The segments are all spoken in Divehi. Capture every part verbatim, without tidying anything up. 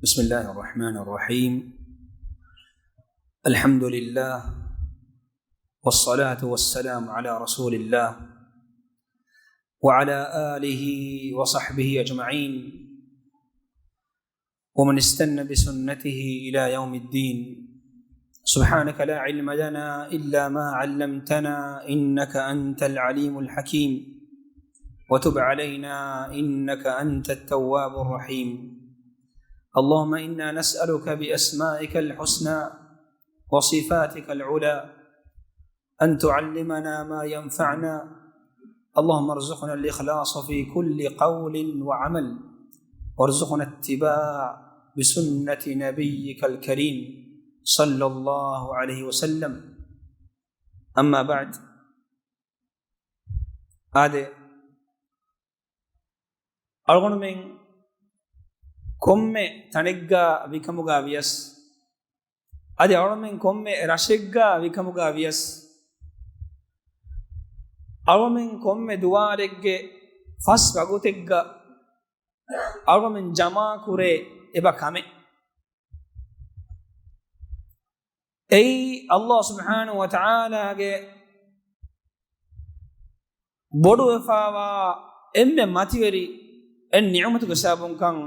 بسم الله الرحمن الرحيم. الحمد لله، والصلاة والسلام على رسول الله، وعلى آله وصحبه أجمعين، ومن استن بسنته إلى يوم الدين. سبحانك لا علم لنا إلا ما علمتنا إنك أنت العليم الحكيم. وتب علينا إنك أنت التواب الرحيم. اللهم إنا نسألك بأسمائك الحسنى وصفاتك العلى أن تعلمنا ما ينفعنا. اللهم ارزقنا الإخلاص في كل قول وعمل، وارزقنا اتباع بسنة نبيك الكريم صلى الله عليه وسلم. أما بعد. އާދެ، އަޅުގަނޑުމެން ކޮންމެ ތަނެއްގަ ވިކަމުގަ ވިޔަސް، އަދި އަޅުމެން ކޮންމެ ރަށެއްގަ ވިކަމުގަ ވިޔަސް، އަޅުމެން ކޮންމެ ދުވާލެއްގެ ފަސް ވަގުތެއްގަ އަޅުމެން ޖަމާކުރޭ އެބަ ކަމެއް. އެއީ ﷲ ސުބްޙާނަހޫ ވަތަޢާލާގެ ބޮޑުވެފާވާ އެންމެ މަތިވެރި އެއް ނިޢުމަތުގެ ސަބަބުންކަން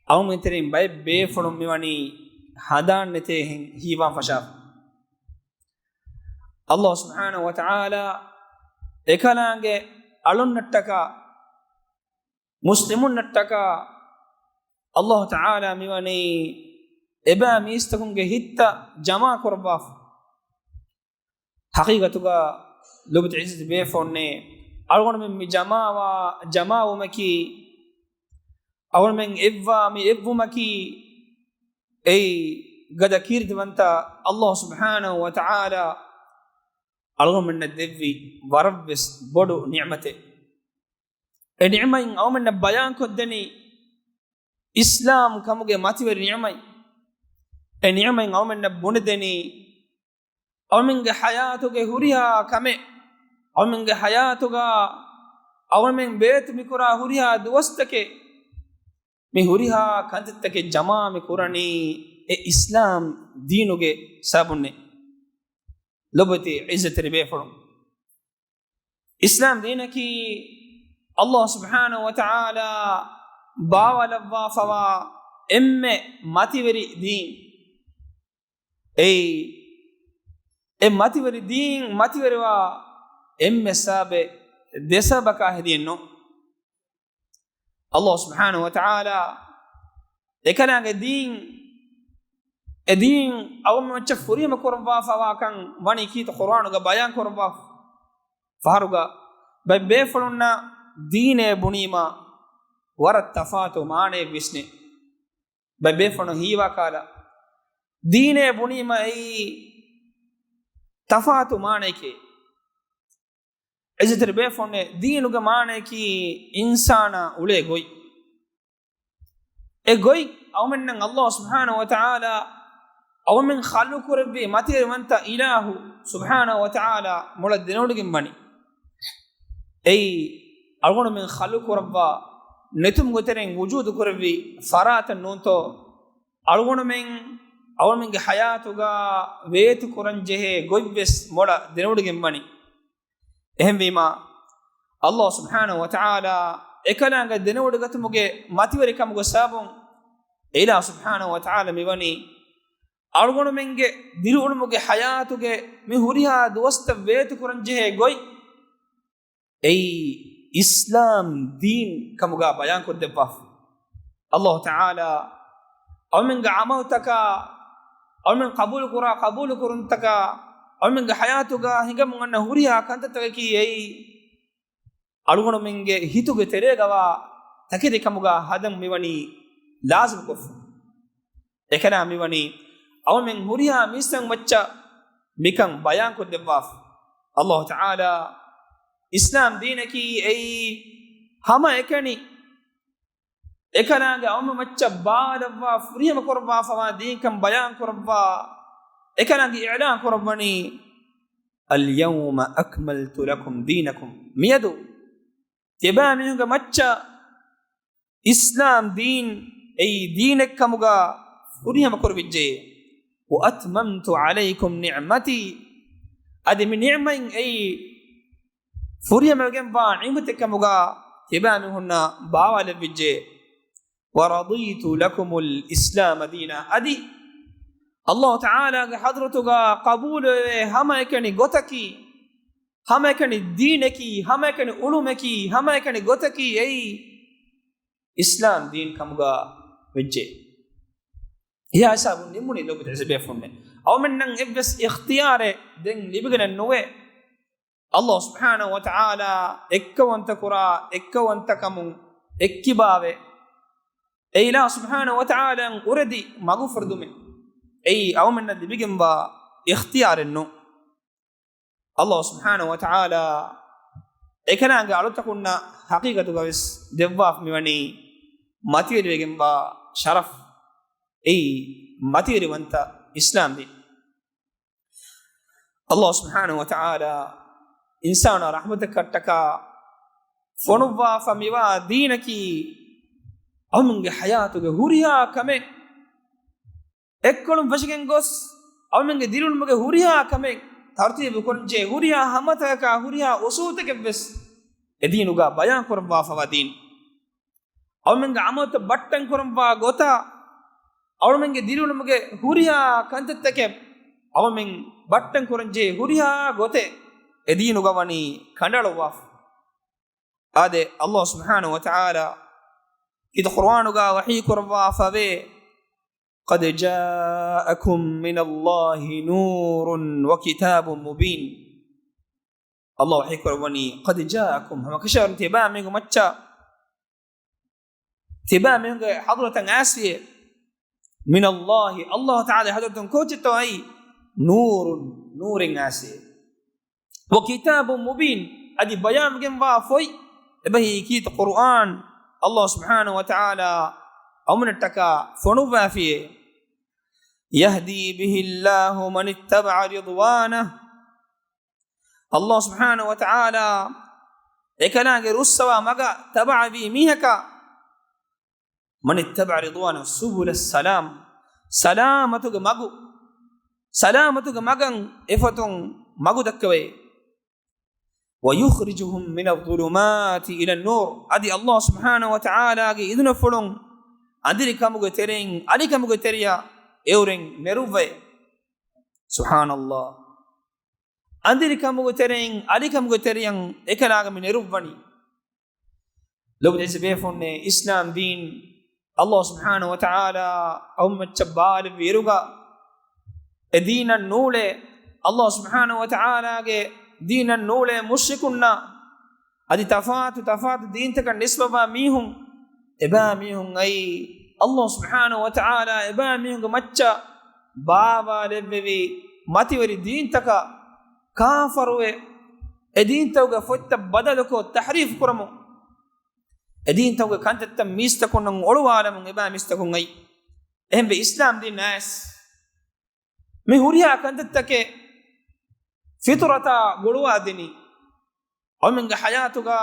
އަޅުމެން ތެރެއިން ބައެއް ބޭފުޅުން މިވަނީ ހަނދާން ނެތޭހެން ހީވާން ފަށާފަ. ﷲ ސުބްޙާނަހޫ ވަތަޢާލާ އެކަލާނގެ އަޅުންނަށްޓަކާ، މުސްލިމުންނަށްޓަކާ ﷲ ތަޢާލާ މިވަނީ އެބައިމީސްތަކުންގެ ހިތްތައް ޖަމާކުރައްވާފަ. ޙަޤީޤަތުގަ ލޮބުވެތި ޢިއްޒަތް ބޭފުޅުންނޭ، އަޅުގަނޑުމެން މި ޖަމާވާ ޖަމާވުމަކީ، އަޅުގަނޑުމެން އެއްވާ މި އެއްވުމަކީ، އެއީ ގަދަ ކީރިތިވަންތަ ﷲ ސުބްޙާނަހޫ ވަތަޢާލާ އަޅުގަނޑުމެންނަށް ދެއްވި ވަރަށްވެސް ބޮޑު ނިޢުމަތެއް. އެ ނިޢުމަތް އަޅުމެންނަށް ބަޔާންކޮށްދެނީ އިސްލާމް ކަމުގެ މަތިވެރި ނިޢުމަތް. އެ ނިޢުމަތް އަޅުމެންނަށް ބުނެދެނީ އަޅުމެންގެ ޙަޔާތުގެ ހުރިހާ ކަމެއް، އަޅުމެންގެ ޙަޔާތުގަ އަޅުމެން ބޭތު މިކުރާ ހުރިހާ ދުވަސްތަކެއް، މި ހުރިހާ ކަންތައްތަކެއް ޖަމާ މި ކުރަނީ އެ އިސްލާމް ދީނުގެ ސަބަބުންނޭ. ލޮބުވެތި ޢިއްޒަތްތެރި ބޭފުޅުން، އިސްލާމް ދީނަކީ ﷲ ސުބްޙާނަހޫ ވަތަޢާލާ ބާވާލައްވާފަވާ އެންމެ މަތިވެރި ދީން. އެއީ، އެ މަތިވެރި ދީން މަތިވެރިވާ އެންމެ ސަބަބެއް ދެ ސަބަބަކާ ހެދިއެއްނު. ﷲ ސުބްޙާނަހޫ ވަތަޢާލާ އެކަލާނގެ ދީން، އެ ދީން އަޅުގަނޑުމެން މައްޗަށް ފުރިހަމަ ކުރައްވާފަވާކަން ވަނީ ކީރިތި ޤުރްއާނުގަ ބަޔާން ކުރައްވާ. ފަހަރުގަ ބައެއް ބޭފުޅުންނަށް ދީނޭ ބުނީމަ ވަރަށް ތަފާތު މާނައެއް ވިސްނޭ. ބައެއް ބޭފުޅުން ހީވާ ކަހަލަ، ދީނޭ ބުނީމަ އެއީ ތަފާތު މާނައެކޭ. ޢިއްޒަތްތެރި ބޭފުޅުންނޭ، ދީނުގެ މާނަޔަކީ އިންސާނާ އުޅޭ ގޮތް. އެ ގޮތް އަޅުމެންނަށް ﷲ ސުބްޙާނަހޫ ވަތަޢާލާ އަޅުމެން ޚަލްޤު ކުރެއްވި މަތިވެރިވަންތަ އިލާހު ސުބްޙާނަހޫ ވަތަޢާލާ މޮޅަށް ދެނެވޮޑިގެން ވަނީ. އެއީ އަޅުގަނޑުމެން ޚަލްޤު ކުރައްވާ، ނެތުމުގެ ތެރެއިން ވުޖޫދު ކުރެއްވި ފަރާތެއް ނޫންތޯ؟ އަޅުގަނޑުމެން އަޅުމެންގެ ޙަޔާތުގަ ވޭތު ކުރަން ޖެހޭ ގޮތްވެސް މޮޅަށް ދެނެވޮޑިގެން ވަނީ. އެހެންވީމާ، ﷲ ސުބްޙާނަހޫ ވަތަޢާލާ އެކަލާނގެ ދެނެވޮޑިގަތުމުގެ މަތިވެރިކަމުގެ ސަބަބުން، އެ އިލާހު ސުބްޙާނަހޫ ވަތަޢާލާ މިވަނީ އަޅުގަނޑުމެންގެ ދިރިއުޅުމުގެ ޙަޔާތުގެ މި ހުރިހާ ދުވަސްތައް ވޭތު ކުރަން ޖެހޭ ގޮތް. އެއީ އިސްލާމް ދީން ކަމުގަ ބަޔާންކޮށްދެއްވާފަ. ﷲ ތަޢާލާ އަޅުމެންގެ ޢަމަލުތަކާ، އަޅުމެން ޤަބޫލުކުރާ ޤަބޫލު ކުރުންތަކާ، އަޅުމެންގެ ޙަޔާތުގަ ހިނގަމުން އަންނަ ހުރިހާ ކަންތައްތަކަކީ އެއީ އަޅުގަނޑުމެންގެ ހިތުގެ ތެރޭގަވާ ތަކެތި ކަމުގަ ހަދަން މިވަނީ ލާޒިމްކޮށްފަ. އެކަލާ މިވަނީ އަޅުމެން ހުރިހާ މީސްތަކުން މައްޗަށް މިކަން ބަޔާންކޮށްދެއްވާފަ. ﷲ ތަޢާލާ އިސްލާމް ދީނަކީ އެއީ ހަމައެކަނި އެކަލާނގެ އަޅުމެން މައްޗަށް ބާވާލައްވާ ފުރިހަމަ ކުރައްވާފަވާ ދީންކަން ބަޔާން ކުރައްވާ، އެކަލާނގެ އިޢްލާން ކުރައްވަނީ، اليوم أكملت لكم دينكم. މިއަދު ތިޔަބައިމީހުންގެ މައްޗަށް އިސްލާމް ދީން އެއީ ދީނެއްކަމުގަ ފުރިހަމަ ކުރެވިއްޖެ. وَأَتْمَمْتُ عَلَيْكُمْ نِعْمَتِي، އަދި މި ނިޢުމަތް އެއީ ފުރިހަމަވެގެންވާ ނިޢުމަތެއްކަމުގަ ތިބާމީހުންނަށް ބާވާލެއްވިއްޖެ. وَرَضِيتُ لَكُمُ الْإِسْلَامَ دِينًا، އަދި ﷲ ތަޢާލާގެ ޙަޟްރަތުގަ ޤަބޫލުވެވޭ ހަމައެކަނި ގޮތަކީ، ހަމައެކަނި ދީނަކީ، ހަމައެކަނި އުޅުމަކީ، ހަމައެކަނި ގޮތަކީ އެއީ އިސްލާމް ދީން ކަމުގަ ވެއްޖެ. އެހާ ހިސާބުން ނިމުނީ ލޯބިތެރި ބޭފުޅުންނޭ. އަޅުމެންނަށް އެއްވެސް އިޚްތިޔާރެއް ދެން ލިބިގެނެއް ނުވޭ. ﷲ ސުބްޙާނަހޫ ވަތަޢާލާ އެއްކައުވަންތަ ކުރާ އެއްކައުވަންތަކަމުން އެއްކިބާވެ، އެ އިލާހު ސުބްޙާނަހޫ ވަތަޢާލާއަށް އުރެދި މަގުފުރެދުމެއް. އެއީ އަޅުމެންނަށް ލިބިގެންވާ އިޚްތިޔާރެއް ނޫން. ﷲ ސުބްޙާނަހޫ ވަތަޢާލާ އެކަލާނގެ އަޅުތަކުންނަށް ޙަޤީޤަތުގަވެސް ދެއްވާފަ މިވަނީ މަތިވެރިވެގެންވާ ޝަރަފް، އެއީ މަތިވެރިވަންތަ އިސްލާމް ދީން. ﷲ ސުބްޙާނަހޫ ވަތަޢާލާ އިންސާނާ ރަޙްމަތަކަށްޓަކާ ފޮނުއްވާފަ މިވާ ދީނަކީ އަޅުމެންގެ ޙަޔާތުގެ ހުރިހާ ކަމެއް އެއްކޮޅުން ފެށިގެން ގޮސް، އަޅުމެންގެ ދިރިއުޅުމުގެ ހުރިހާ ކަމެއް ތަރުތީބު ކުރަންޖެހޭ ހުރިހާ ހަމަތަކާ ހުރިހާ އުސޫލުތަކެއްވެސް އެ ދީނުގަ ބަޔާން ކުރައްވާފަވާ ދީން. އަޅުމެންގެ ޢަމަލުތައް ބައްޓަން ކުރަންވާ ގޮތާ، އަޅުމެންގެ ދިރިއުޅުމުގެ ހުރިހާ ކަންތައްތަކެއް އަޅުމެން ބައްޓަން ކުރަންޖެހޭ ހުރިހާ ގޮތެއް އެ ދީނުގަ ވަނީ ކަނޑައަޅުއްވާފަ. އާދެ، ﷲ ސުބްޙާނަހޫ ވަތަޢާލާ ކީރިތި ޤުރުއާނުގަ ވަޙީ ކުރައްވާފަވޭ، قَدْ جَاءَكُمْ مِنَ اللَّهِ نُورٌ وَكِتَابٌ مُبِينٌ. ﷲ ވަޙީ ކުރައްވަނީ، قَدْ جَاءَكُمْ، ހަމަކަށަވަރުން ތިބާމީހުންގެ މައްޗަށް، ތިބާމީހުންގެ ޙަޟްރަތަށް އައިސްފިއޭ، مِنَ اللَّهِ، ﷲ ތަޢާލާގެ ޙަޟްރަތުން ކޯޗެއްތޯ އައީ؟ نُورٌ، ނޫރެއް އައިސްފިއޭ. وَكِتَابٌ مُبِينٌ، އަދި ބަޔާންވެގެންވާ ފޮތް، އެބަހީ ކީރިތި ޤުރުއާން، ﷲ ސުބްޙާނަހޫ ވަތަޢާލާ އަޅުމެންނަށްޓަކާ ފޮނުއްވާފިއޭ. يَهْدِي بِهِ اللَّهُ مَنِ اتَّبَعَ رِضْوَانَهُ، ﷲ ސުބްޙާނަހޫ ވަތަޢާލާ އެކަލާނގެ ރުއްސަވާ މަގަށް ތަބަޢަވީ މީހަކަށް، مَنِ اتَّبَعَ رِضْوَانَهُ سُبُلَ السَّلَامِ، ސަލާމަތުގެ މަގު، ސަލާމަތުގެ މަގަށް އެފަދަ މަގު ދައްކަވައޭ. وَيُخْرِجُهُمْ مِنَ الظُّلُمَاتِ إِلَى النُّورِ، އަދި ﷲ ސުބްޙާނަހޫ ވަތަޢާލާގެ އިޛުނަފުޅުން އަނދިރިކަމުގެ ތެރެއިން އަލިކަމުގެ ތެރެޔަށް އެއުރެން ނެރުއްވައޭ. ސުބްޙާނަﷲ. އަނދިރިކަމުގެ ތެރެއިން އަލިކަމުގެ ތެރެޔަށް އެކަލާނގެ މި ނެރުއްވަނީ. ލޮބުވެތި ބޭފުޅުންނޭ، އިސްލާމް ދީން ﷲ ސުބްޙާނަހޫ ވަތަޢާލާ އަޅުމެން މައްޗަށް ބާވާލެއްވި އިރުގަ، އެ ދީނަށް ނޫޅޭ، ﷲ ސުބްޙާނަހޫ ވަތަޢާލާގެ ދީނަށް ނޫޅޭ މުޝްރިކުންނަށް، އަދި ތަފާތު ތަފާތު ދީންތަކަށް ނިސްބަތްވާ މީހުން، އެބައިމީހުން އައީ، ﷲ ސުބްޙާނަހޫ ވަތަޢާލާ އެބައިމީހުންގެ މައްޗަށް ބާވާލެއްވެވި މަތިވެރި ދީންތަކަށް ކާފަރުވެ، އެ ދީންތަކުގެ ފޮތްތައް ބަދަލުކޮށް، ތަޙްރީފު ކުރަމުން، އެ ދީންތަކުގެ ކަންތައްތައް މީސްތަކުންނަށް އޮޅުވާލަމުން އެބައި މީސްތަކުން އައީ. އެހެންވެ، އިސްލާމް ދީން އައިސް މި ހުރިހާ ކަންތައްތަކެއް ފިޠުރަތާ ގުޅުވާދިނީ. އަޅުމެންގެ ޙަޔާތުގަ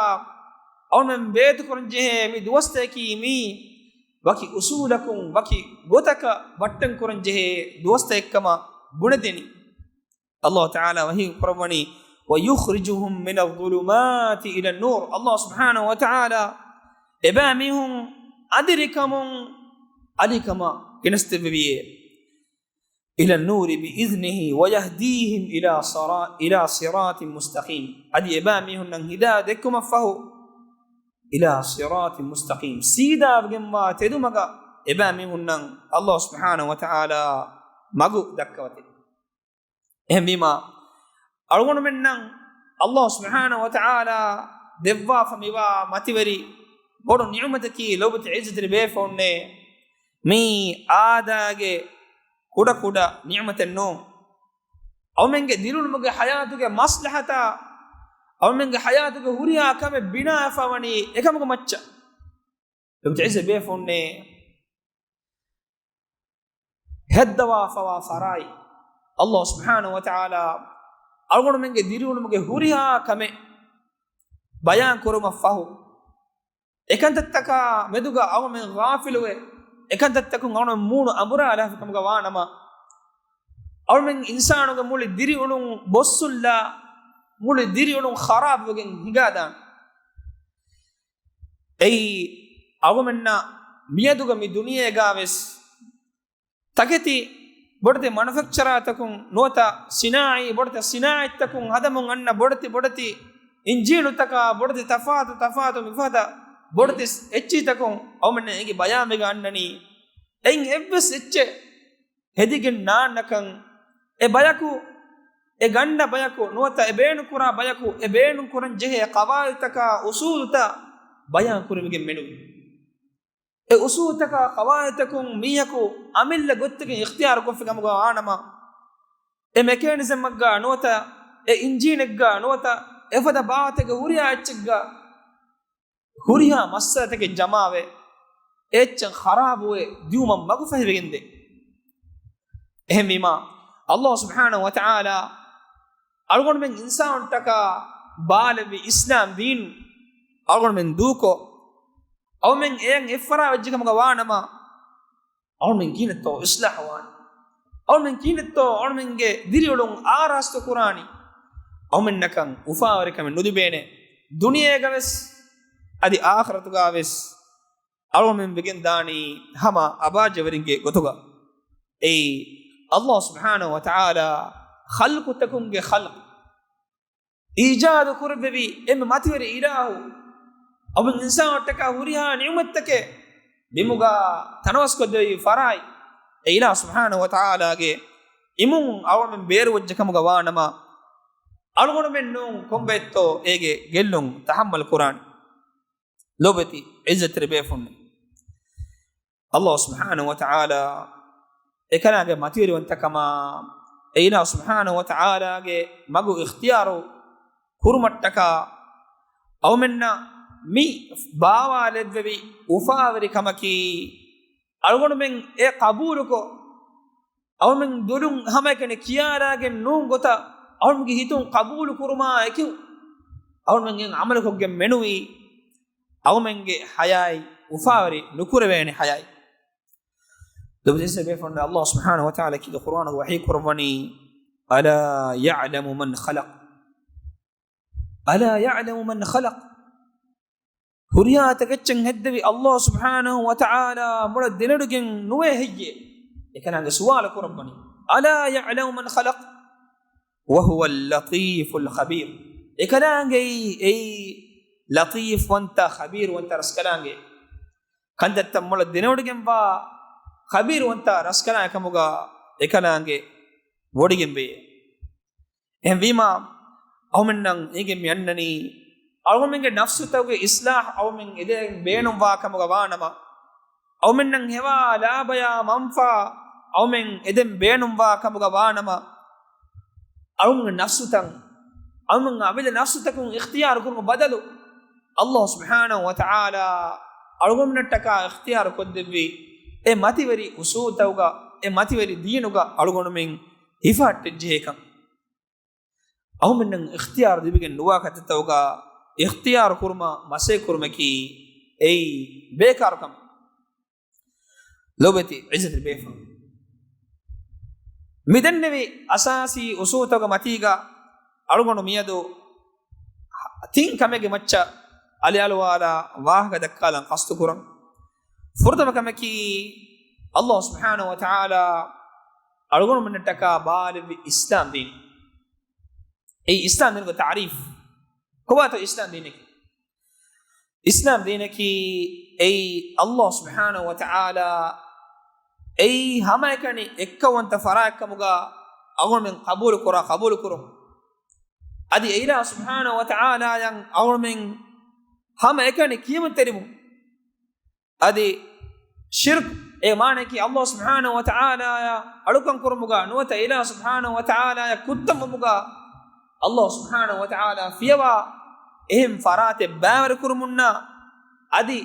އަޅުމެން ބޭތުކުރަންޖެހޭ މި ދުވަސްތަކަކީ މީ ވަކި އުސޫލަކުން ވަކި ގޮތަކަށް ބައްޓަން ކުރަންޖެހޭ ދުވަސްތައް ކަމަށް ބުނެދިނީ. ﷲ ތަޢާލާ ވަޙީ ކުރައްވަނީ، وَيُخْرِجُهُمْ مِنَ الظُّلُمَاتِ إِلَى النُّورِ. ﷲ ސުބްޙާނަހޫ ވަތަޢާލާ އެބައިމީހުން އަނދިރިކަމުން އަލިކަމަށް ގެނެސްދެއްވެވިއޭ. إِلَى النُّورِ بِإِذْنِهِ وَيَهْدِيهِمْ إِلَى صِرَا-، إِلَى صِرَاطٍ مُسْتَقِيمٍ. އަދި އެބައިމީހުންނަށް ހިދާޔަތް ދެއްކުމަށްފަހު، إِلَى صِرَاطٍ مُسْتَقِيمٍ، ސީދާވެގެންވާ ތެދުމަގަށް އެބައިމީހުންނަށް ﷲ ސުބްޙާނަހޫ ވަތަޢާލާ މަގު ދައްކަވަތި. އެހެންވީމާ، އަޅުގަނޑުމެންނަށް ﷲ ސުބްޙާނަހޫ ވަތަޢާލާ ދެއްވާފަ މިވާ މަތިވެރި ބޮޑު ނިޢުމަތަކީ، ލޮބުވެތި ޢިއްޒަތްތެރި ބޭފުޅުންނޭ، މީ އާދައިގެ ކުޑަކުޑަ ނިޢުމަތެއް ނޫން. އަޅުމެންގެ ދިރިއުޅުމުގެ ޙަޔާތުގެ މަޞްލަޙަތާ، އަޅުމެންގެ ޙަޔާތުގެ ހުރިހާ ކަމެއް ބިނާވެފަވަނީ އެކަމުގެ މައްޗަށް. ލޮބުވެތި ޢިއްޒަތް ބޭފުޅުންނޭ، ހެއްދަވާފަވާ ފަރާތް، ﷲ ސުބްޙާނަހޫ ވަތަޢާލާ އަޅުގަނޑުމެންގެ ދިރިއުޅުމުގެ ހުރިހާ ކަމެއް ބަޔާން ކުރުމަށްފަހު، އެކަންތައްތަކާ މެދުގަ އަޅުމެން ޣާފިލުވެ، އެކަންތައްތަކުން އަޅުގަނޑުމެން މޫނު އަނބުރާލާފި ކަމުގަ ވާނަމަ، އަޅުމެން އިންސާނުގެ މުޅި ދިރިއުޅުން ބޮއްސުންލާ، މުޅި ދިރިއުޅުން ޚަރާބުވެގެން ހިނގާދާނެ. އެއީ އަޅުމެންނަށް މިއަދުގެ މި ދުނިޔޭގަ ވެސް ތަކެތި ބޮޑެތި މަނުފެކްޗަރާތަކުން ނުވަތަ ސިނާއީ ބޮޑެތި ސިނާއަތްތަކުން ހަދަމުން އަންނަ ބޮޑެތި ބޮޑެތި އިންޖީނުތަކާ ބޮޑެތި ތަފާތު ތަފާތު މިފަދަ ބޮޑެތި އެއްޗިތަކުން އަޅުމެންނަށް އެނގި ބަޔާންވެގެން އަންނަނީ، އެއިން އެއްވެސް އެއްޗެއް ހެދިގެން ނާންނަކަން، އެ ބަޔަކު، އެ ގަންނަ ބަޔަކު ނުވަތަ އެ ބޭނުންކުރާ ބަޔަކު އެ ބޭނުންކުރަން ޖެހޭ ޤަވާޢިދުތަކާ އުޞޫލުތައް ބަޔާން ކުރެވިގެން މެނުވީ. އެ އުޞޫލުތަކާ ޤަވާޢިދުތަކުން މީހަކު އަމިއްލަ ގޮތްތަކެއް އިޚްތިޔާރު ކޮށްފި ކަމުގަ ވާނަމަ، އެ މެކޭނިޒަމްއެއްގަ ނުވަތަ އެ އިންޖީނެއްގަ ނުވަތަ އެފަދަ ބާވަތެއްގެ ހުރިހާ އެއްޗެއްގަ ހުރިހާ މައްސަލަތަކެއް ޖަމާވެ، އެ އެއްޗެއް ޚަރާބުވެ ދިއުމަށް މަގުފަހިވެގެންދޭ. އެހެންވީމާ، ﷲ ސުބްޙާނަހޫ ވަތަޢާލާ އަޅުގަނޑުމެން އިންސާނުންތަކާ ބާލެއްވި އިސްލާމް ދީން އަޅުގަނޑުމެން ދޫކޮށް، އަޅުމެން އެޔަށް އެއްފަރާ ވެއްޖެ ކަމުގަ ވާނަމަ، އަޅުމެން ކިހިނެއްތޯ އިޞްލާޙު ވާނީ؟ އަޅުމެން ކިހިނެއްތޯ އަޅުމެންގެ ދިރިއުޅުން އާރާސްތު ކުރާނީ؟ އަޅުމެންނަކަށް އުފާވެރިކަމެއް ނުލިބޭނެ. ދުނިޔޭގަ ވެސް އަދި އާޚިރަތުގަ ވެސް އަޅުމެން ވެގެން ދާނީ ހަމަ އަބާއްޖަވެރިންގެ ގޮތުގަ. އެއީ، ﷲ ސުބްޙާނަހޫ ވަތަޢާލާ ޚަލްޤުތަކުންގެ ޚަލްޤު، އީޖާދު ކުރެއްވެވި އެންމެ މަތިވެރި އިލާހު، އަޅުމެން އިންސާނުންނަށްޓަކާ ހުރިހާ ނިޢުމަތްތަކެއް ބިމުގަ ތަނަވަސްކޮށްދެއްވި ފަރާތް، އެ އިލާހު ސުބްޙާނަހޫ ވަތަޢާލާގެ އިމުން އަޅުމެން ބޭރުވެއްޖެ ކަމުގަ ވާނަމަ، އަޅުގަނޑުމެން ނޫން ކޮންބައެއްތޯ އޭގެ ގެއްލުން ތަޙައްމަލް ކުރާނީ؟ ލޯބިވެތި ޢިއްޒަތްތެރި ބޭފުޅުން، ﷲ ސުބްޙާނަހޫ ވަތަޢާލާ އެކަލާނގެ މަތިވެރިވަންތަކަމާ، އެ އިލާހު ސުބްޙާނަހޫ ވަތަޢާލާގެ މަގު އިޚްތިޔާރު ކުރުމަށްޓަކާ، އަޅުމެންނަށް މި ބާވާލެއްވެވި އުފާވެރިކަމަކީ، އަޅުގަނޑުމެން އެ ޤަބޫލުކޮށް، އަޅުމެން ދުލުން ހަމައެކަނި ކިޔާލާގެން ނޫން ގޮތަށް، އަޅުމެންގެ ހިތުން ޤަބޫލު ކުރުމާ އެކު، އަޅުމެން އެ ޢަމަލުކޮށްގެން މެނުވީ، އަޅުމެންގެ ޙަޔާތް އުފާވެރި ނުކުރެވޭނެ ޙަޔާތް. ލޮބުވެތި ބޭފުޅުން، ﷲ ސުބްޙާނަހޫ ވަތަޢާލާ ކީރިތި ޤުރްއާނުގަ ވަޙީ ކުރައްވަނީ، ألا يعلم من خلق. ألا يعلم من خلق. ހުރިހާ ތަކެއްޗެއް ހެއްދެވި ﷲ ސުބްޙާނަހޫ ވަތަޢާލާ މޮޅަށް ދެނެވޮޑިގެން ނުވޭ ހެއްޔޭ؟ އެކަލާނގެ ސުވާލު ކުރައްވަނީ. ألا يعلم من خلق وهو اللطيف الخبير. އެކަލާނގެއީ އެއީ ލަޠީފްވަންތަ، ޚަބީރުވަންތަ ރަސްކަލާނގެ. ކަންތައްތައް މޮޅަށް ދެނެވޮޑިގެންވާ ޚަބީރުވަންތަ ރަސްކަލާނގެ ކަމުގަ އެކަލާނގެ ވޮޑިގެންވޭ. އެހެންވީމާ، އަހުމެންނަށް އެނގެން މި އަންނަނީ، އަޅުގަނޑުމެންގެ ނަފްސުތަކުގެ އިޞްލާޙް އަޅުމެން އެދެން ބޭނުންވާ ކަމުގަ ވާނަމަ، އަޅުމެންނަށް ހެވާ ލާބަޔާ މަންފާ އަޅުމެން އެދެން ބޭނުންވާ ކަމުގަ ވާނަމަ، އަޅުމެންގެ ނަފްސުތައް، އަޅުމެން އަމިއްލަ ނަފްސުތަކުން އިޚްތިޔާރު ކުރުމަށް ބަދަލު، ﷲ ސުބްޙާނަހޫ ވަތަޢާލާ އަޅުގަނޑުމެންނަށްޓަކާ އިޚްތިޔާރު ކޮށްދެއްވި އެ މަތިވެރި އުޞޫލުތަކުގަ، އެ މަތިވެރި ދީނުގަ އަޅުގަނޑުމެން ހިފަހައްޓަން ޖެހޭކަން. އަހުމެންނަށް އިޚްތިޔާރު ލިބިގެން ނުވާ ކަންތައްތަކުގަ އިޚްތިޔާރު ކުރުމަށް މަސައްކަތް ކުރުމަކީ އެއީ ބޭކާރު ކަމެއް. ލޮބުވެތި ޢިއްޒަތްތެރި ބޭފުޅުން، މި ދެންނެވި އަސާސީ އުޞޫލުތަކުގެ މަތީގަ އަޅުގަނޑު މިއަދު ތިން ކަމެއްގެ މައްޗަށް އަލިއަޅުވާލާ ވާހަކަ ދައްކާލަން ޤަޞްދު ކުރަން. ފުރަތަމަ ކަމަކީ، ﷲ ސުބްޙާނަހޫ ވަތަޢާލާ އަޅުގަނޑުމެންނަށްޓަކާ ބާލެއްވި އިސްލާމް ދީން. އެއީ އިސްލާމް ދީނުގެ ތަޢުރީފު. ކޮބާތޯ އިސްލާމް ދީނަކީ؟ އިސްލާމް ދީނަކީ އެއީ ﷲ ސުބްޙާނަހޫ ވަތަޢާލާ އެއީ ހަމައެކަނި އެއްކައުވަންތަ ފަރާތްކަމުގަ އަޅުގަނޑުމެން ޤަބޫލު ކުރާ ޤަބޫލު ކުރުން. އަދި އެ އިލާހު ސުބްޙާނަހޫ ވަތަޢާލާޔަށް އަޅުގަނޑުމެން ހަމައެކަނި ކިޔަމަންތެރިވުން. އަދި ޝިރްކު، އެ މާނައަކީ ﷲ ސުބްޙާނަހޫ ވަތަޢާލާޔާ އަޅުކަން ކުރުމުގަ ނުވަތަ އިލާހު ސުބްޙާނަހޫ ވަތަޢާލާޔާ ކުށްތައް ވުމުގަ ﷲ ސުބްޙާނަހޫ ވަތަޢާލާ ފިޔަވާ އެހެން ފަރާތެއް ބައިވެރި ކުރުމުންނާ އަދި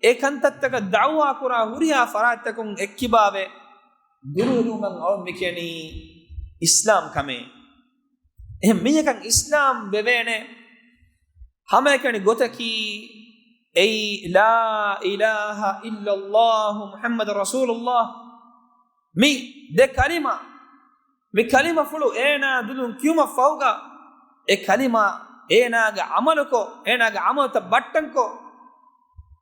އެ ކަންތައްތަކަށް ދަޢުވާ ކުރާ ހުރިހާ ފަރާތްތަކުން އެއްކިބާވެ ދުރުހެލުމަށް އަޅުން މި ކިޔަނީ އިސްލާމް ކަމޭ. އެހެން މީހަކަށް އިސްލާމް ވެވޭނެ ހަމައެކަނި ގޮތަކީ، އެއީ لا إله إلا الله محمد رسول الله. މި ދެ ކަލިމަ، މި ކަލިމަފުޅު އޭނާ ދުލުން ކިޔުމަށް ފަހުގަ، އެ ކަލިމަ އޭނާގެ ޢަމަލުކޮށް، އޭނާގެ ޢަމަލުތައް ބައްޓަންކޮށް،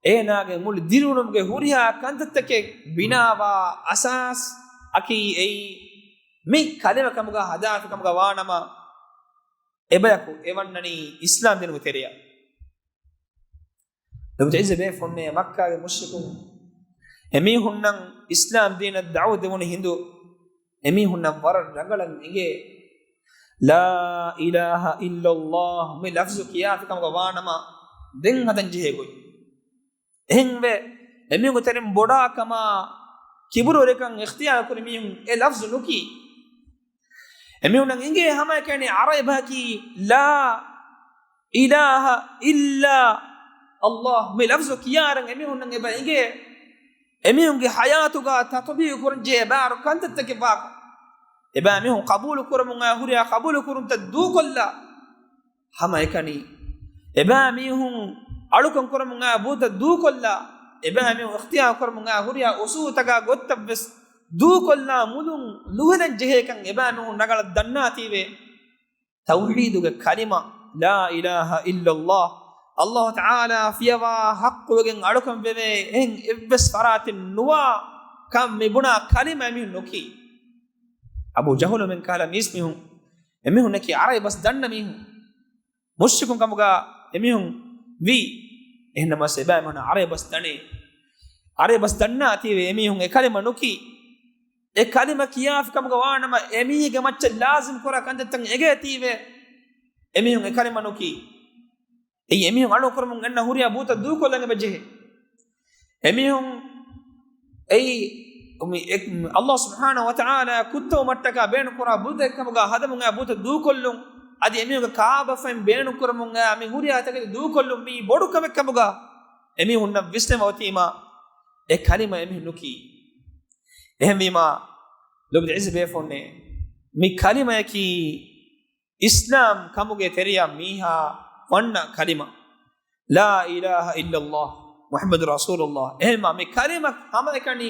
އޭނާގެ މުޅި ދިރިއުޅުމުގެ ހުރިހާ ކަންތައްތަކެއް ބިނާވާ އަސާސް އަކީ އެއީ، މި ކަލިމަ ކަމުގަ ހަދާފި ކަމުގަ ވާނަމަ، އެބަޔަކު އެ ވަންނަނީ އިސްލާމް ދީނުގެ ތެރެއަށް. ލޮބުވެތި އިއްޒަތް ބޭފުޅުންނޭ، މައްކާގެ މުޝްރިކުން އެމީހުންނަށް އިސްލާމް ދީނަށް ދަޢުވަތު ދެވުނު ހިނދު، އެމީހުންނަށް ވަރަށް ރަނގަޅަށް އެނގޭ، لا إله إلا الله މި ލަފްޒު ކިޔާފި ކަމުގަ ވާނަމަ، ދެން ހަދަން ޖެހޭ ގޮތް. އެހެންވެ، އެމީހުންގެ ތެރެއިން ބޮޑާކަމާ، ކިބުރުވެރިކަން އިޚްތިޔާރު ކުރި މީހުން އެ ލަފްޒު ނުކީ. އެމީހުންނަށް އެނގޭ ހަމައެކަނި ޢަރަބި ބަހަކީ لا إله إلا الله މި ލަފްޒު ކިޔާއިރު އެމީހުންނަށް އެބަ އެނގޭ، އެމީހުންގެ ޙަޔާތުގަ ތަޠްބީޤު ކުރަން ޖެހޭ ބާރު ކަންތައްތަކެއް ވާކަން. އެބައިމީހުން ޤަބޫލު ކުރަމުން އައި ހުރިހާ ޤަބޫލު ކުރުންތައް ދޫކޮށްލާ، ހަމައެކަނި އެބައިމީހުން އަޅުކަން ކުރަމުން އައި ބުދަ ދޫކޮށްލާ، އެބައިމީހުން އިޚްތިޔާރު ކުރަމުން އައި ހުރިހާ އުސޫލުތަކާ ގޮތްތައްވެސް ދޫކޮށްލާ، މުލުން ލުހެލަން ޖެހޭކަން އެބައިމީހުން ރަނގަޅަށް ދަންނާތީވެ، ތައުޙީދުގެ ކަލިމަ، لا إله إلا الله، ﷲ ތަޢާލާ ފިޔަވާ ޙައްޤުވެގެން އަޅުކަން ވެވޭ އެހެން އެއްވެސް ފަރާތެއް ނުވާ ކަން މި ބުނާ ކަލިމަ އެމީހުން ނުކީ. އަބޫ ޖަހުލު މިން ކަހަލަ މީސްމީހުން، އެމީހުންނަކީ ޢަރަބި ބަސް ދަންނަ މީހުން. މުޝްރިކުން ކަމުގަ އެމީހުން ވީ. އެހެންނަމަވެސް އެބައިމީހުން ޢަރަބި ބަސް ދަނޭ. ޢަރަބި ބަސް ދަންނާތީވެ އެމީހުން އެ ކަލިމަ ނުކީ. އެ ކަލިމަ ކިޔާފި ކަމުގަ ވާނަމަ، އެމީހެއްގެ މައްޗަށް ލާޒިމް ކުރާ ކަންތައްތައް އެނގޭތީވެ، އެމީހުން އެ ކަލިމަ ނުކީ. އެއީ އެމީހުން އަޅުކުރަމުން އެންނަ ހުރިހާ ބުދަ ދޫކޮށްލަން އެބަ ޖެހޭ. އެމީހުން އެއީ މި އެ-، ﷲ ސުބްޙާނަހޫ ވަތަޢާލާ ކުއްތަވުމަށްޓަކާ ބޭނުންކުރާ ބުދައެއްކަމުގަ ހަދަމުން އައި ބުދަ ދޫކޮށްލުން، އަދި އެމީހުންގެ ކާބަފައިން ބޭނުންކުރަމުން އައި މި ހުރިހާ ތަކެތި ދޫކޮށްލުން މީ ބޮޑު ކަމެއްކަމުގަ އެމީހުންނަށް ވިސްނަވަ އޮތީމާ، އެ ކަލިމަ އެމީހުން ނުކީ. އެހެންވީމާ، ލޮބުވެތި އިއްޒަތް ބޭފުޅުންނޭ، މި ކަލިމަޔަކީ އިސްލާމް ކަމުގެ ތެރެއަށް މީހާ ވަންނަ ކަލިމަ، لا إله إلا الله محمد رسول الله. އެހެންމާ މި ކަލިމަ ހަމައެކަނި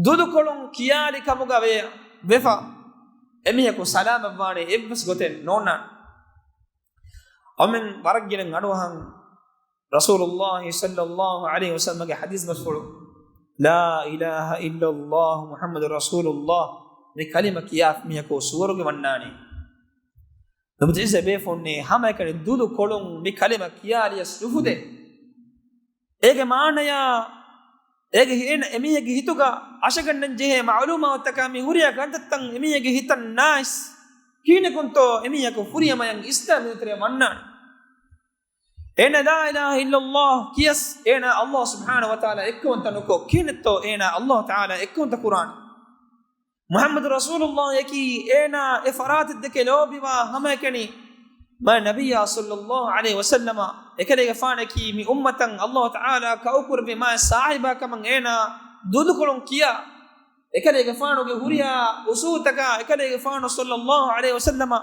ދުލުކޮޅުން ކިޔާލި ކަމުގަ ވެ-، ވެފަ އެމީހަކު ސަލާމަތްވާނެ އެއްވެސް ގޮތެއް ނޯންނާނެ. އަމެން ވަރަށް ގިނަ އަޑުއަހަން ރަސޫލުﷲ ޞައްލަﷲ ޢަލައިހި ވަސައްލަމަގެ ޙަދީޘް ބަސްފުޅު، لا إله إلا الله محمد رسول الله މި ކަލިމަ ކިޔާ މީހަކު ސުވަރުގެ ވަންނާނެ. ލޮބުވެތި އިއްޒަތް ބޭފުޅުންނޭ، ހަމައެކަނި ދުލު ކޮޅުން މި ކަލިމަ ކިޔާލިޔަސް ނުފުދޭ. އޭގެ މާނަޔާ، އޭގެ ހި-، އޭނަ އެމީހެއްގެ ހިތުގަ އަށަގަންނަން ޖެހޭ މަޢުލޫމާތުތަކާ މި ހުރިހާ ކަންތައްތައް އެމީހެއްގެ ހިތަށް ނާއިސް، ކިހިނެއްކުންތޯ އެމީހަކު ފުރިހަމަޔަށް އިސްލާމް ދީނު ތެރެއަށް ވަންނާނެ. އޭނަ لا إله إلا الله ކިޔަސް، އޭނަ ﷲ ސުބްޙާނަހޫ ވަތަޢާލާ އެއްކައުވަންތަ ނުކޮށް، ކިހިނެއްތޯ އޭނަ ﷲ ތަޢާލާ އެއްކައުވަންތަ ކުރާނެ؟ މުޙައްމަދު ރަސޫލުﷲ އަކީ އޭނާ އެ ފަރާތަށް ދެކެ ލޯބިވާ ހަމައެކަނި މާ ނަބިއްޔާ ޞައްލަﷲ ޢަލައިހި ވަސައްލަމަ، އެކަލޭގެފާނަކީ މި އުއްމަތަށް ﷲ ތަޢާލާ ކައުކުރެއްވި މާ ސާހިބާ ކަމަށް އޭނާ ދުލުކޮޅުން ކިޔާ، އެކަލޭގެފާނުގެ ހުރިހާ އުސޫލުތަކާ އެކަލޭގެފާނު ޞައްލަﷲ ޢަލައިހި ވަސައްލަމަ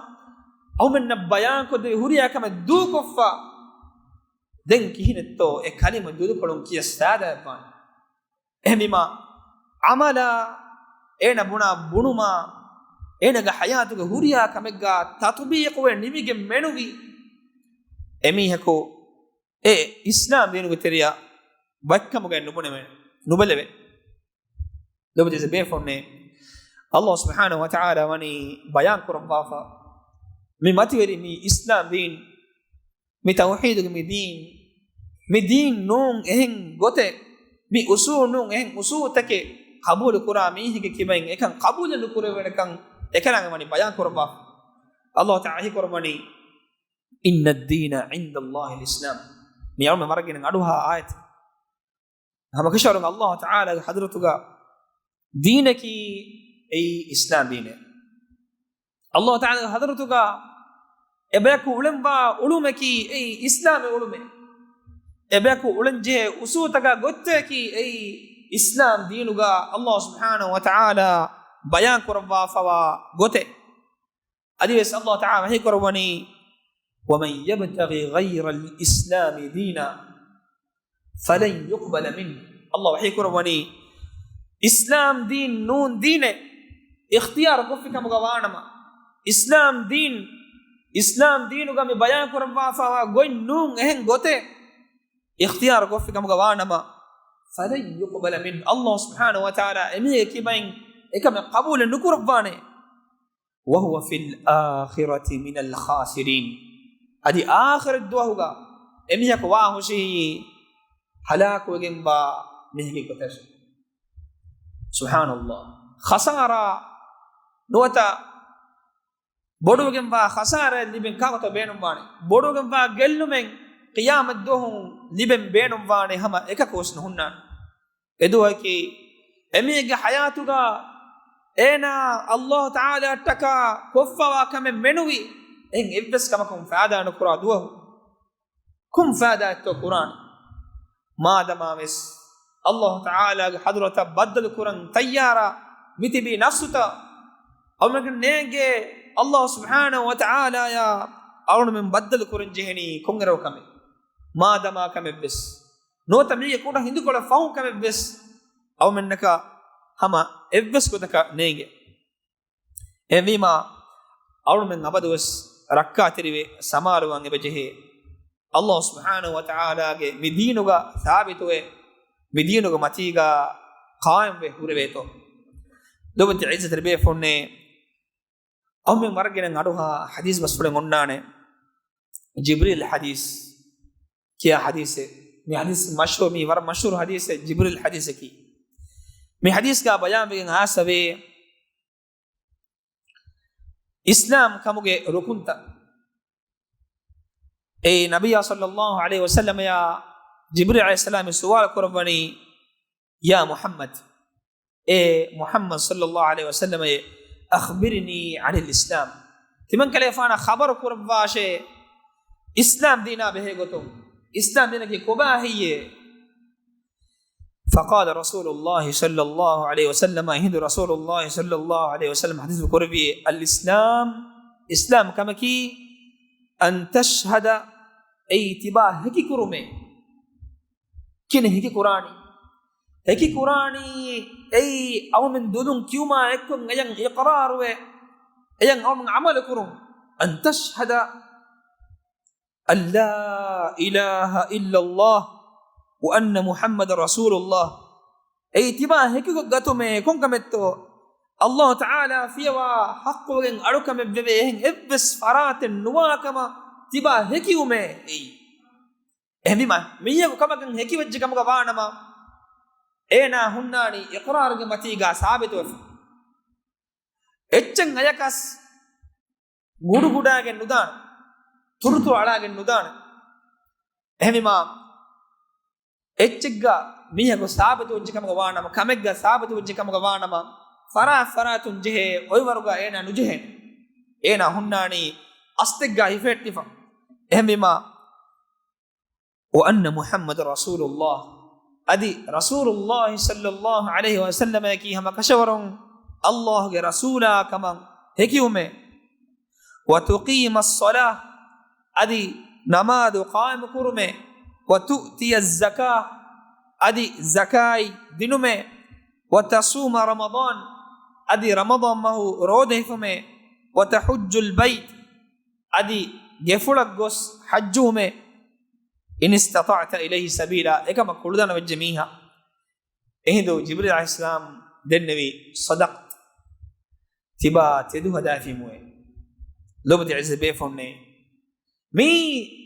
އަހުމެންނަށް ބަޔާންކޮށްދެވި ހުރިހާ ކަމެއް ދޫކޮށްފަ، ދެން ކިހިނެއްތޯ އެ ކަލިމަ ދުލުކޮޅުން ކިޔަސް ފާއިދާއެއްވާނެ؟ އެހެންވީމާ، ޢަމަލާ، އޭނަ ބުނާ ބުނުމާ، އޭނަގެ ޙަޔާތުގެ ހުރިހާ ކަމެއްގާ ތަޠުބީޤުވެ ނިމިގެން މެނުވީ އެމީހަކު އެ އިސްލާމް ދީނުގެ ތެރެއަށް ވައްކަމުގައި ނުބުނެވެ-، ނުބެލެވޭ. ލޮބުވެތި ބޭފުޅުންނޭ، ﷲ ސުބްޙާނަހޫ ވަތަޢާލާ ވަނީ ބަޔާން ކުރައްވާފަ، މި މަތިވެރި މި އިސްލާމް ދީން، މި ތައުޙީދުގެ މި ދީން، މި ދީން ނޫން އެހެން ގޮތެއް، މި އުޞޫލު ނޫން އެހެން އުޞޫލުތަކެއް ޤަބޫލު ކުރާ މީހެއްގެ ކިބައިން އެކަން ޤަބޫލެއް ނުކުރެވޭނެކަން އެކަލާނގެ ވަނީ ބަޔާން ކުރައްވާފަ. ﷲ ތަޢާލާ ވަޙީ ކުރައްވަނީ، إن الدين عند الله الإسلام. މި އަޅުމެން ވަރަށް ގިނަ އަޑުއަހާ އާޔަތެއް. ހަމަކަށަވަރުން ﷲ ތަޢާލާގެ ޙަޟްރަތުގަ ދީނަކީ އެއީ އިސްލާމް ދީނޭ. ﷲ ތަޢާލާގެ ޙަޟްރަތުގަ އެބަޔަކު އުޅެންވާ އުޅުމަކީ އެއީ އިސްލާމީ އުޅުމެއް. އެބަޔަކު އުޅެންޖެހޭ އުޞޫލުތަކާ ގޮތްތަކަކީ އެއީ އިސްލާމް ދީނުގަ ﷲ ސުބްޙާނަހޫ ވަތަޢާލާ ބަޔާން ކުރައްވާފަވާ ގޮތެއް. އަދިވެސް ﷲ ތަޢާލާ ވަޙީ ކުރައްވަނީ، ومن يبتغ غير الإسلام دينا. فلن يقبل منه. ﷲ ވަޙީ ކުރައްވަނީ، އިސްލާމް ދީން ނޫން ދީނެއް އިޚްތިޔާރު ކޮށްފި ކަމުގަ ވާނަމަ، އިސްލާމް ދީން، އިސްލާމް ދީނުގަ މި ބަޔާން ކުރައްވާފައިވާ ގޮތް ނޫން އެހެން ގޮތެއް އިޚްތިޔާރު ކޮށްފި ކަމުގަ ވާނަމަ، فلن يقبل منه. ﷲ ސުބްޙާނަހޫ ވަތަޢާލާ އެމީހެއްގެ ކިބައިން އެކަމެއް ޤަބޫލެއް ނުކުރައްވާނެ. وهو في الآخرة من الخاسرين. އަދި އާޚިރަތް ދުވަހުގަ އެމީހަކު ވާ ހުށީ ހަލާކުވެގެންވާ މީހެއްގެ ގޮތަށް. ސުބްޙާނަﷲ. ޚަސާރާ ނުވަތަ ބޮޑުވެގެންވާ ޚަސާރާއެއް ލިބެން ކާކުތޯ ބޭނުންވާނެ؟ ބޮޑުވެގެންވާ ގެއްލުމެއް ޤިޔާމަތްދުވަހު ލިބެން ބޭނުންވާނެ ހަމަ އެކަކުވެސް ނުހުންނާނެ. އެދުވަހަކީ އެމީހެއްގެ ޙަޔާތުގަ އޭނާ ﷲ ތަޢާލާއަށްޓަކާ ކޮށްފަވާ ކަމެއް މެނުވި އެހެން އެއްވެސް ކަމަކުން ފައިދާ ނުކުރާ ދުވަހު ކޮން ފައިދާއެއްތޯ ކުރާނެ؟ މާދަމާވެސް ﷲ ތަޢާލާގެ ޙަޟްރަތަށް ބައްދަލު ކުރަން ތައްޔާރަށް މިތިބީ ނަފްސުތައް، އަޅުމެން ނޭނގޭ ﷲ ސުބްޙާނަހޫ ވަތަޢާލާއާ އަޅުމެން ބައްދަލު ކުރަން ޖެހެނީ ކޮންއިރަކު ކަމެއް؟ މާދަމާ ކަމެއްވެސް ނުވަތަ މީގެ ކުޑަ ހިނދުކޮޅެއް ފަހުން ކަމެއްވެސް އަޅުމެންނަކަށް ހަމަ އެއްވެސް ގޮތަކަށް ނޭނގެ. އެހެންވީމާ، އަޅުމެން އަބަދުވެސް ރައްކާތެރިވެ ސަމާލުވާން އެބަޖެހޭ. ﷲ ސުބްޙާނަހޫ ވަތަޢާލާގެ މި ދީނުގަ ސާބިތުވެ، މި ދީނުގެ މަތީގަ ޤާއިމްވެ ހުރެވޭތޯ. ލޮބުވެތި ޢިއްޒަތްތެރި ބޭފުޅުންނޭ، އަޅުމެން ވަރަށް ގިނަ އަޑުއަހާ ޙަދީޘް ބަސްފުޅެއް އޮންނާނެ. ޖިބްރީލް ޙަދީޘް ކިޔާ ޙަދީޘެއް. މި ޙަދީޘް މަޝްހޫރު، މީ ވަރަށް މަޝްހޫރު ޙަދީޘެއް، ޖިބްރީލް ޙަދީޘަކީ. މި ޙަދީޘްގަ ބަޔާންވެގެން އާސަވޭ، އިސްލާމް ކަމުގެ ރުކުންތައް. އެ ނަބިއްޔާ ޞައްލައްލާހު ޢަލައިހި ވަސައްލަމަޔާ ޖިބްރީލް ޢަލައިހިއްސަލާމް ސުވާލު ކުރައްވަނީ، يا محمد، އޭ މުޙައްމަދު ޞައްލައްލާހު ޢަލައިހި ވަސައްލަމަޔޭ، أخبرني عن الإسلام، ތިމަންކަލޭފާނަށް ޚަބަރު ކުރައްވާށޭ، އިސްލާމް ދީނާ ބެހޭ ގޮތުން، އިސްލާމް ދީނަކީ ކޮބާ ހެއްޔޭ؟ فقال رسول الله صلى الله عليه وسلم، އެހިނދު ރަސޫލުﷲ ޞައްލައްލާހު ޢަލައިހި ވަސައްލަމަ ޙަދީޘް ކުރެއްވި، الإسلام، އިސްލާމް ކަމަކީ، أن تشهد، އެއީ ތިބާ ހެކި ކުރުމޭ. ކިހިނެއް ހެކި ކުރާނީ؟ ހެކި ކުރާނީ އެއީ އަޅުމެން ދުލުން ކިޔުމާ އެއްކޮށް އެޔަން އިޤްރާރުވެ، އެޔަން އަޅުމެން ޢަމަލު ކުރުން. أن تشهد أن لا إله إلا الله وأن محمدا رسول الله. އެއީ ތިބާ ހެކިކޮށް ގަތުމޭ ކޮންކަމެއްތޯ؟ ﷲ ތަޢާލާ ފިޔަވާ ޙައްޤުވެގެން އަޅުކަމެއް ވެވޭ އެހެން އެއްވެސް ފަރާތެއް ނުވާ ކަމަށް ތިބާ ހެކިވުމޭ އެއީ. އެހެންވީމާ، މީހަކު ކަމަކަށް ހެކިވެއްޖެ ކަމުގަ ވާނަމަ، އޭނާ ހުންނާނީ އިޤްރާރުގެ މަތީގާ ސާބިތުވެފަ. އެއްޗެއް އަޔަކަސް ގުޑުގުޑާގެން ނުދާނެ، ތުރުތުރު އަޅާގެން ނުދާނެ. އެހެންވީމާ، އެއްޗެއްގަ މީހަކު ސާބިތުވެއްޖެ ކަމުގަ ވާނަމަ، ކަމެއްގަ ސާބިތުވެއްޖެ ކަމުގަ ވާނަމަ، ފަރާތް ފަރާތުން ޖެހޭ އޮތްވަރުގަ އޭނާ ނުޖެހޭނެ. އޭނާ ހުންނާނީ އަސްލެއްގަ ހިފެހެއްޓިފަ. އެހެންވީމާ، وأن محمدا رسول الله، އަދި ރަސޫލުﷲ ޞައްލައްލާހު ޢަލައިހި ވަސައްލަމައަކީ ހަމަ ކަށަވަރުން ﷲގެ ރަސޫލާ ކަމަށް ހެކިވުމޭ. وتقيم الصلاة، އަދި ނަމާދު ޤާއިމު ކުރުމޭ. وتؤتي الزكاة، އަދި ޒަކާތް ދިނުމޭ. وتصوم رمضان، އަދި ރަމަޟާން މަހު ރޯދަ ހިފުމޭ. وتحج البيت، އަދި ގެފުޅަށް ގޮސް ޙައްޖުވުމޭ. إن استطعت إليه سبيلا، އެކަމަށް ކުޅުދާނަ ވެއްޖެ މީހާ. އެހިނދު ޖިބްރީލް ޢަލައިހިއްސަލާމް ދެންނެވި، صدقت، ތިބާ ތެދު ހަދާފީމުވޭ. ލޮބުވެތި ޢިއްޒަތް ބޭފުޅުންނޭ، މީ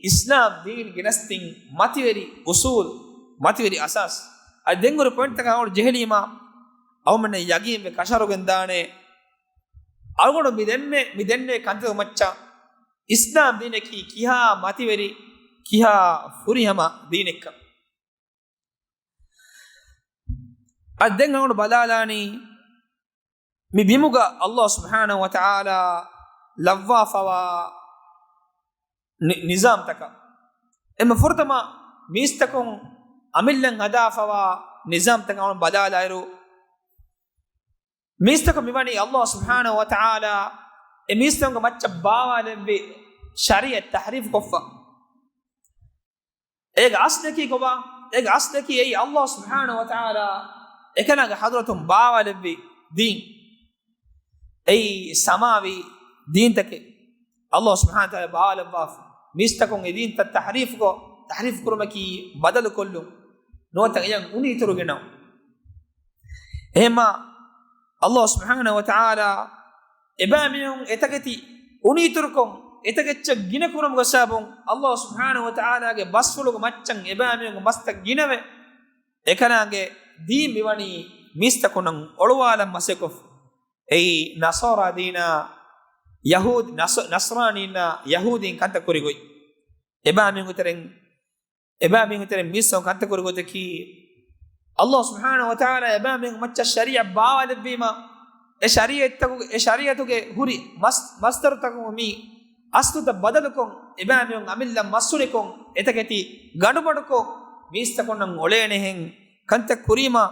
އިސްލާމް ދީން ގެނެސްދިން މަތިވެރި އުސޫލް، މަތިވެރި އަސާސް. އަދި ދެން ހުރި ޕޮއިންޓްތަކަށް އަޅުގަނޑު ޖެހިލީމާ، އަޅުމެންނަށް ޔަގީންވެ ކަށަވަރުގެން ދާނެ، އަޅުގަނޑު މި ދެންމެ، މި ދެންނެވި ކަންތައް މައްޗަށް އިސްލާމް ދީނަކީ ކިހާ މަތިވެރި، ކިހާ ފުރިހަމަ ދީނެއްކަން. އަދި ދެން އަޅުގަނޑު ބަލާލާނީ، މި ބިމުގަ ﷲ ސުބްޙާނަހޫ ވަތަޢާލާ ލައްވާފަވާ ނި-، ނިޒާމްތަކަށް. އެންމެ ފުރަތަމަ މީސްތަކުން އަމިއްލަން ހަދާފަވާ ނިޒާމްތަކަށް އަޅުގަނޑު ބަލާލާއިރު، މީސްތަކުން މިވަނީ ﷲ ސުބްޙާނަހޫ ވަތަޢާލާ އެ މީސްތަކުންގެ މައްޗަށް ބާވާލެއްވި ޝަރީޢަތް ތަޙްރީފު ކޮށްފަ. އޭގެ އަސްލަކީ ކޮބާ؟ އޭގެ އަސްލަކީ އެއީ އައްލާހު ސުބްޙާނަހު ވަތަޢާލާ އެކަލާނގެ ޙަޟްރަތުން ބާވާލެއްވި ދީން. އެއީ ސަމާވީ ދީންތަކެއް. އައްލާހު ސުބްޙާނަހު ވަތަޢާލާ ބާވާލައްވާފަ. މީސްތަކުން އެ ދީންތައް ތަޙްރީފުކޮށް، ތަޙްރީފު ކުރުމަކީ ބަދަލުކޮށްލުން. ނުވަތަ އެޔަށް އުނިއިތުރު ގެނައުން. އެހެންމާ އައްލާހު ސުބްޙާނަހު ވަތަޢާލާ އެބައިމީހުން އެތަކެތި އުނިއިތުރުކޮށް، އެތަކެއްޗަށް ގިނަ ކުރުމުގެ ސަބަބުން އައްލާހު ސުބްޙާނަހު ވަތަޢާލާގެ ބަސްފުޅުގެ މައްޗަށް އެބައިމީހުންގެ ބަސްތައް ގިނަވެ، އެކަލާނގެ ދީން މިވަނީ މީސްތަކުންނަށް އޮޅުވާލަން މަސައްކަތްކޮށްފަ. އެއީ ނަޞާރާ ދީނާ، ޔަހޫދީ، ނަޞް-، ނަޞްރާނީންނާ ޔަހޫދީން ކަންތައް ކުރި ގޮތް. އެބައިމީހުންގެ ތެރެއިން، އެބައިމީހުންގެ ތެރެއިން މީސްތަކުން ކަންތައް ކުރި ގޮތަކީ، އައްލާހު ސުބްޙާނަހު ވަތަޢާލާ އެބައިމީހުންގެ މައްޗަށް ޝަރީޢަތް ބާވާލެއްވީމަ، އެ ޝަރީޢަތްތަކު-، އެ ޝަރީޢަތުގެ ހުރި މަސް-، މަޞްދަރުތަކުން މި އަސްލުތައް ބަދަލުކޮށް، އެބައިމީހުން އަމިއްލަ މަސްހުރިކޮށް، އެތަކެތި ގަނޑުބަނޑުކޮށް، މީސްތަކުންނަށް އޮޅޭނެހެން ކަންތައް ކުރީމަ،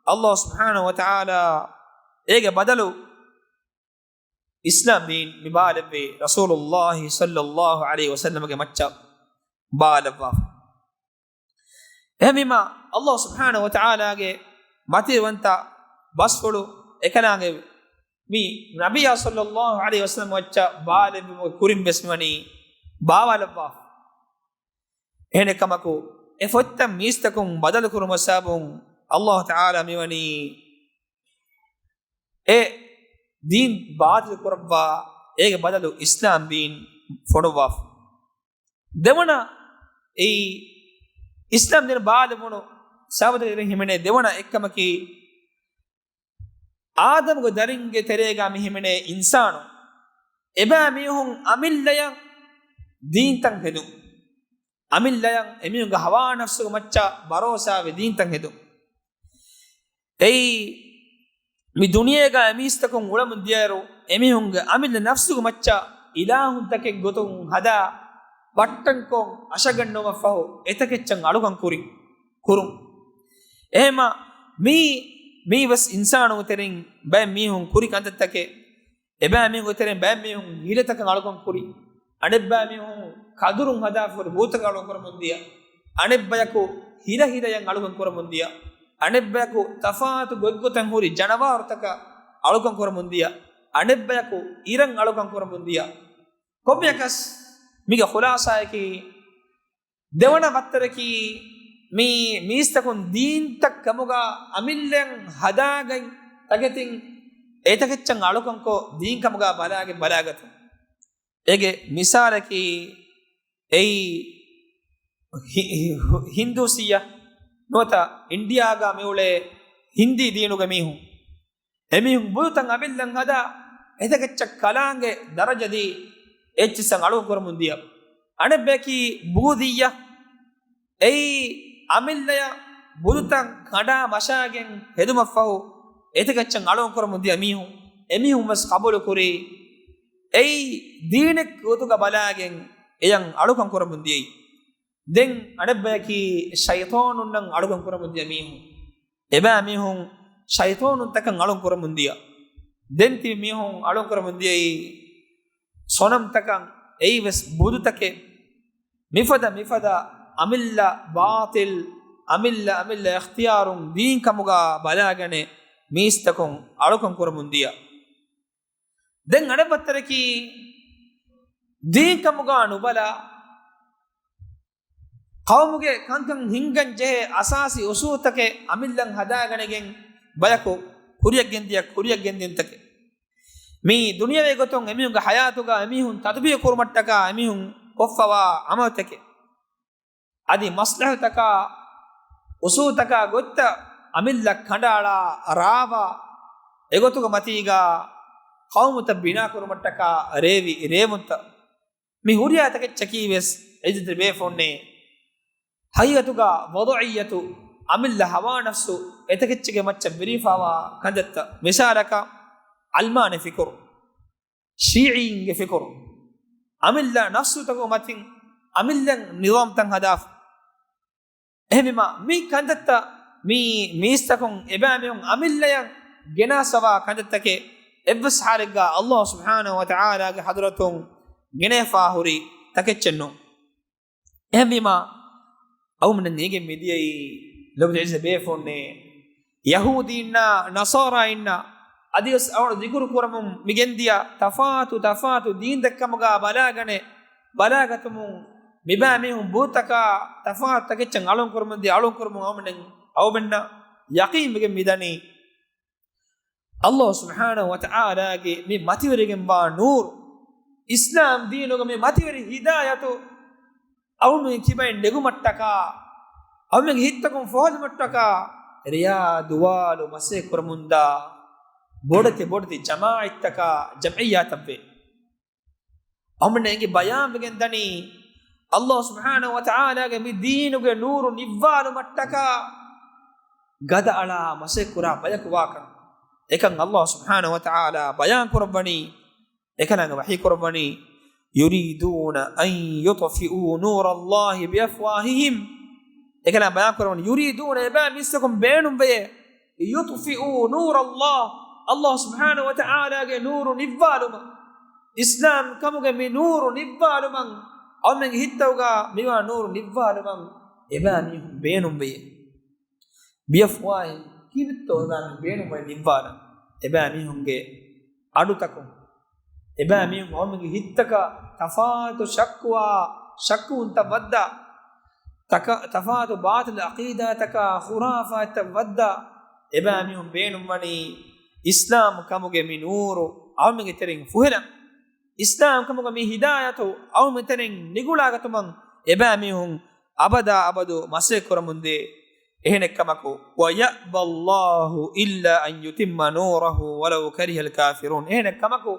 އައްލާހު ސުބްޙާނަހު ވަތަޢާލާ އޭގެ ބަދަލު އިސްލާމް ދީން މި ބާވާލެއްވީ ރަސޫލުﷲ ޞައްލައްލާހު ޢަލައިހި ވަސައްލަމަގެ މައްޗަށް ބާވާލައްވާފަ. އެހެންވީމަ، އައްލާހު ސުބްޙާނަހު ވަތަޢާލާގެ މަތިވެރިވަންތަ ބަސްފުޅު އެކަލާނގެ މި ނަބިއްޔާ ޞައްލައްލާހު ޢަލައިހި ވަސައްލަމަ މައްޗަށް ބާވާލެއްވުމުގެ ކުރިން ވެސް މިވަނީ ބާވާލައްވާފަ. އެހެނެއް ކަމަކު، އެ ފޮތްތައް މީސްތަކުން ބަދަލު ކުރުމުގެ ސަބަބުން އައްލާހު ތަޢާލާ މިވަނީ އެ ދީން ބާތިލް ކުރައްވާ، އޭގެ ބަދަލު އިސްލާމް ދީން ފޮނުއްވާފަ. ދެވަނަ އެއީ އިސްލާމް ދީން ބާވާލެވުނު ސަބަބުތަކެއް ހިމެނޭ. ދެވަނަ އެއްކަމަކީ، އާދަމުގެ ދަރިންގެ ތެރޭގަ މި ހިމެނޭ އިންސާނުން، އެބައިމީހުން އަމިއްލަޔަށް ދީންތައް ހެދުން. އަމިއްލަޔަށް އެމީހުންގެ ހަވާ ނަފްސުގެ މައްޗަށް ބަރޯސާވެ ދީންތައް ހެދުން. އެއީ، މި ދުނިޔޭގަ އެމީސްތަކުން އުޅަމުން ދިޔައިރު، އެމީހުންގެ އަމިއްލަ ނަފްސުގެ މައްޗަށް އިލާހުންތަކެއް ގޮތުން ހަދާ، ބައްޓަންކޮށް އަށަގަންނަވަން ފަހު، އެތަކެއްޗަށް އަޅުކަން ކުރި، ކުރުން. އެހެންމަ، މީ، މީ ވެސް އިންސާނުން ތެރެއިން ބައެއް މީހުން ކުރި ކަންތައްތަކެއް. އެބައިމީހުންގެ ތެރެއިން ބައެއް މީހުން ހިލަތަކަށް އަޅުކަން ކުރި. އަނެއްބައިމީހުން ކަދުރުން ހަދާފަ ހުރި ބުދުތަކަށް އަޅުކަން ކުރަމުން ދިޔަ. އަނެއްބަޔަކު ހިލަ ހިލަޔަށް އަޅުކަން ކުރަމުން ދިޔަ. އަނެއްބަޔަކު ތަފާތު ގޮތްގޮތަށް ހުރި ޖަނަވާރުތަކަށް އަޅުކަން ކުރަމުން ދިޔަ. އަނެއްބަޔަކު އިރަށް އަޅުކަން ކުރަމުން ދިޔަ. ކޮންމެއަކަސް މީގެ ޚުލާޞާއަކީ، ދެވަނަ ފައްތަރަކީ، މި މީސްތަކުން ދީންތައް ކަމުގަ އަމިއްލައަށް ހަދާގަތް ތަކެތިން އެތަކެއްޗަށް އަޅުކަންކޮށް، ދީން ކަމުގަ ބަލާގަތް ބަލާގަތުން. އޭގެ މިސާލަކީ، އެއީ ހި-، ހި-، ހިންދޫސިއްޔަ ނުވަތަ އިންޑިއާގަ މިއުޅޭ ހިންދީ ދީނުގެ މީހުން. އެމީހުން ބުދުތައް އަމިއްލައަށް ހަދާ، އެތަކެއްޗަށް ކަލާނގެ ދަރަޖަ ދީ، އެއްޗިއްސަށް އަޅުކަން ކުރަމުން ދިޔަ. އަނެއްބަޔަކީ ބޫދިއްޔަ. އެއީ އަމިއްލަޔަށް ބުދުތައް ކަނޑާ މަށާގެން ހެދުމަށްފަހު، އެތަކެއްޗަށް އަޅުކަން ކުރަމުން ދިޔަ މީހުން. އެމީހުން ވެސް ޤަބޫލު ކުރީ، އެއީ ދީނެއް ގޮތުގަ ބަލާގެން އެޔަށް އަޅުކަން ކުރަމުން ދިޔައީ. ދެން އަނެއްބަޔަކީ ޝައިޠާނުންނަށް އަޅުކަން ކުރަމުން ދިޔަ މީހުން. އެބައިމީހުން ޝައިޠާނުންތަކަށް އަޅުން ކުރަމުން ދިޔަ. ދެން ތިބި މީހުން އަޅުން ކުރަމުން ދިޔައީ ޞަނަމްތަކަށް، އެއީވެސް ބުދުތަކެއް. މިފަދަ މިފަދަ އަމިއްލަ ބާޠިލް، އަމިއްލަ އަމިއްލަ އިޚްތިޔާރުން ދީން ކަމުގަ ބަލާގަނެ މީސްތަކުން އަޅުކަން ކުރަމުން ދިޔަ. ދެން އަނެއް ފައްތަރަކީ، ދީން ކަމުގަ ނުބަލާ، ޤައުމުގެ ކަންކަން ހިންގަން ޖެހޭ އަސާސީ އުސޫލުތަކެއް އަމިއްލައަށް ހަދާގަނެގެން ބަޔަކު ކުރިއަށް ގެންދިޔަ، ކުރިއަށް ގެންދިންތަކެއް. މީ ދުނިޔެވީ ގޮތުން އެމީހުންގެ ޙަޔާތުގަ އެމީހުން ތަޠްބީޤު ކުރުމަށްޓަކާ އެމީހުން ކޮށްފަވާ ޢަމަލުތަކެއް. އަދި މަޞްލަޙަތަކާ، އުސޫލުތަކާ ގޮތްތައް އަމިއްލަ ކަނޑައަޅާ ރާވާ، އެގޮތުގެ މަތީގަ ޤައުމުތައް ބިނާ ކުރުމަށްޓަކާ ރޭވި ރޭވުންތައް. މި ހުރިހާ ތަކެއްޗަކީ ވެސް އެދިދި ބޭފުންނޭ. ޙަޤީޤަތުގަ ވަޟްޢިއްޔަތު، އަމިއްލަ ހަވާ ނަފްސު އެތަކެއްޗެއްގެ މައްޗަށް ވިރިފަވާ ކަންތައްތައް. މިސާލަކަށް، ޢަލްމާނީ ފިކުރު، ޝީޢީންގެ ފިކުރު، އަމިއްލަ ނަފްސުތަކުގެ މަތިން އަމިއްލަ ނިޒާމްތައް ހަދާފަ. އެހެންވީމަ، މި ކަންތައްތައް މި މީސްތަކުން އެބައިމީހުން އަމިއްލައަށް ގެނާސަވާ ކަންތައްތަކެއް އެއްވެސް ޙާލެއްގަ ﷲ ސުބްޙާނަހޫ ވަތަޢާލާގެ ޙަޟްރަތުން ގެނެފާ ހުރި ތަކެއްޗެއް ނޫން. އެހެންވީމަ، އަވަމެން އޭގެ މިދިޔައީ ލޮބު ޖެހި ބޭފުންނޭ. ޔަހޫދީންނާ ނަޞާރާއިންނާ އަދިވެސް އަވަން ޒިކުރު ކުރަމުން މިގެންދިޔަ ތަފާތު ތަފާތު ދީންތައް ކަމުގަ ބަލާގަނެ، ބަލާގަތުމުން މިބާ މީހުން ބުރުތަކާ ތަފާތު ތަކެއްޗަށް އަޅުން ކުރަމުން ދިޔަ އަޅުން ކުރަމުން އަވަމެން އަވަމެންނަށް ޔަޤީން ވެގެން މިދަނީ. އައްލާހު ސުބްޙާނަހު ވަތަޢާލާގެ މި މަތިވެރިގެންވާ ނޫރު، އިސްލާމް ދީނުގެ މި މަތިވެރި ހިދާޔަތު އަވަމެން ތިބައިން ނެގުމަށްޓަކާ، އަވަމެންގެ ހިތްތަކުން ފޮހެލުމަށްޓަކާ، ރެޔާ ދުވާލު މަސައްކަތް ކުރަމުންދާ ބޮޑެތި ބޮޑެތި ޖަމާޢަތްތަކާ ޖަމްޢިއްޔާތައްވޭ. އަވަމެން އެނގި ބަޔާންވެގެން ދަނީ، އައްލާހު ސުބްޙާނަހު ވަތަޢާލާގެ މި ދީނުގެ ނޫރު ނިއްވާލުމަށްޓަކާ ގަދައަޅާ މަސައްކަތް ކުރާ ބަޔަކު ވާކަން. އެކަން އައްލާހު ސުބްޙާނަހު ވަތަޢާލާ ބަޔާން ކުރައްވަނީ، އެކަލާނގެ ވަޙީ ކުރައްވަނީ، يُرِيدُونَ أَنْ يُطْفِئُوا نُورَ اللَّهِ بِأَفْوَاهِهِمْ. އެކަލާ ބަޔާން ކުރައްވަނީ، يُرِيدُونَ، އެބައި މީސްތަކުން ބޭނުންވެޔޭ، يُطْفِئُوا نُورَ اللَّهِ، އައްލާހު ސުބްޙާނަހު ވަތަޢާލާގެ ނޫރު ނިއްވާލުމަށް، އިސްލާމް ކަމުގެ މި ނޫރު ނިއްވާލުމަށް، އަވަމެންގެ ހިތްތަކުގަ މިވާ ނޫރު ނިއްވާލުމަށް އެބައި މީހުން ބޭނުންވެޔޭ. بِأَفْوَاهِهِمْ، ކީއްތޯ އެބައި މީހުން ބޭނުންވެ ނިއްވާލަން؟ އެބައި މީހުންގެ އަޑުތަކުން، އެބައި މީހުން އަވަމެންގެ ހިތްތަކަށް ތަފާތު ޝައްކުވާ ޝައްކުވުންތައް ވައްދާ، ތަކަ-، ތަފާތު ބާޠިލު ޢަޤީދާތަކާ ޚުރާފާތްތައް ވައްދާ، އެބައި މީހުން ބޭނުންވަނީ އިސްލާމް ކަމުގެ މި ނޫރު އަވަމެންގެ ތެރެއިން ފުހެލަން. އިސްލާމް ކަމުގެ މި ހިދާޔަތު އަވަމެން ތެރެއިން ނިގުޅާގަތުމަށް އެބައި މީހުން އަބަދާ އަބަދު މަސައްކަތް ކުރަމުންދޭ. އެހެނެއްކަމަކު، وَيَأْبَى اللَّهُ إِلَّا أَنْ يُتِمَّ نُورَهُ وَلَوْ كَرِهَ الْكَافِرُونَ. އެހެނެއްކަމަކު،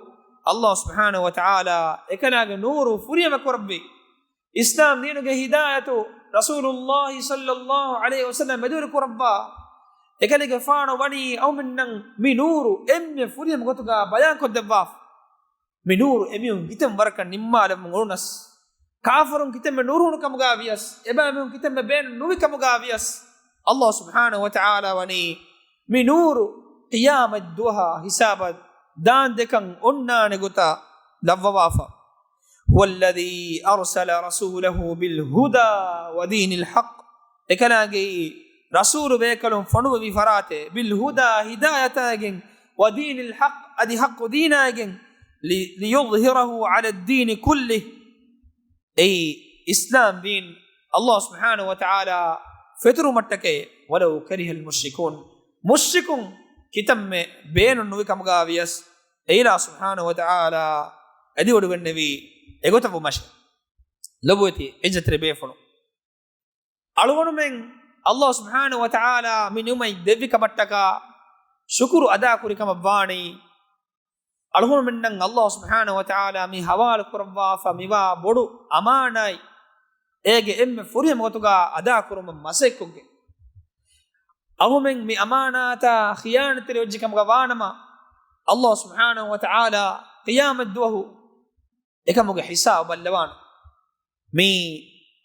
އައްލާހު ސުބްޙާނަހު ވަތަޢާލާ އެކަލާގެ ނޫރު ފުރިހަމަ ކުރައްވި، އިސްލާމް ދީނުގެ ހިދާޔަތު ރަސޫލުﷲ ޞައްލަﷲު ޢަލައިހި ވަސައްލަމް މެދުވެރި ކުރައްވާ، އެކަލޭގެފާނު ވަނީ އަވަމެންނަށް މި ނޫރު އެންމެ ފުރިހަމަ ގޮތުގަ ބަޔާންކޮށްދެއްވާފަ. މި ނޫރު އެމީހުން ކިތަންމެ ވަރަކަށް ނިންމާލަމުން އުޅުނަސް، ކާފަރުން ކިތަންމެ ނުރުހުނު ކަމުގަ ވިޔަސް، އެބައިމީހުން ކިތަންމެ ބޭނުން ނުވި ކަމުގަ ވިޔަސް، އައްލާހު ސުބްޙާނަހު ވަތަޢާލާ ވަނީ މި ނޫރު ޤިޔާމަތް ދުވަހާ ހިސާބަށް ދާންދެކަން އޮންނާނެ ގޮތަށް ލައްވަވާފަ. هُوَ الَّذِي أَرْسَلَ رَسُولَهُ بِالْهُدَى وَدِينِ الْحَقِّ. އެކަލާނގެއީ ރަސޫލު ބޭކަލުން ފޮނުވެވި ފަރާތެއް، ބިލް ހުދާ، ހިދާޔަތާއިގެން، ވަދީނިލް ޙައްޤް، އަދި ޙައްޤު ދީނާއިގެން، ލި-، ލިޔުޒްހިރަހު ޢަލައްދީނި ކުއްލިހި. އެއީ އިސްލާމް ދީން އައްލާހު ސުބްޙާނަހު ވަތަޢާލާ ފެތުރުމަށްޓަކައި، ވަލައު ކަރިހަލް މުޝްރިކޫން، މުޝްރިކުން ކިތަންމެ ބޭނުން ނުވި ކަމުގަ ވިޔަސް، އެއިލާހު ސުބްޙާނަހު ވަތަޢާލާ އެދިވަޑުގަންނެވީ އެގޮތަށް ވުމަށެ. ލޮބުވެތި ޢިއްޒަތްތެރި ބޭފުޅުން، އަޅުގަނޑުމެން އައްލާހު ސުބްޙާނަހު ވަތަޢާލާ މި ނިޢުމަތް ދެއްވި ކަމަށްޓަކާ ޝުކުރު އަދާކުރި ކަމަށް ވާނީ، އަޅުގަނޑުމެންނަށް އައްލާހު ސުބްޙާނަހު ވަތަޢާލާ މި ޙަވާލު ކުރައްވާފަ މިވާ ބޮޑު އަމާނާތް އޭގެ އެންމެ ފުރިހަމަ ގޮތުގަ އަދާކުރުމަށް މަސައްކަތްކޮށްގެން، އަހުމެން މި އަމާނާތާ ޚިޔާނަތްތެރި ވެއްޖެ ކަމުގަ ވާނަމަ، އައްލާހު ސުބްޙާނަހު ވަތަޢާލާ ޤިޔާމަތް ދުވަހު އެކަމުގެ ހިސާބު ބައްލަވާނެ. މީ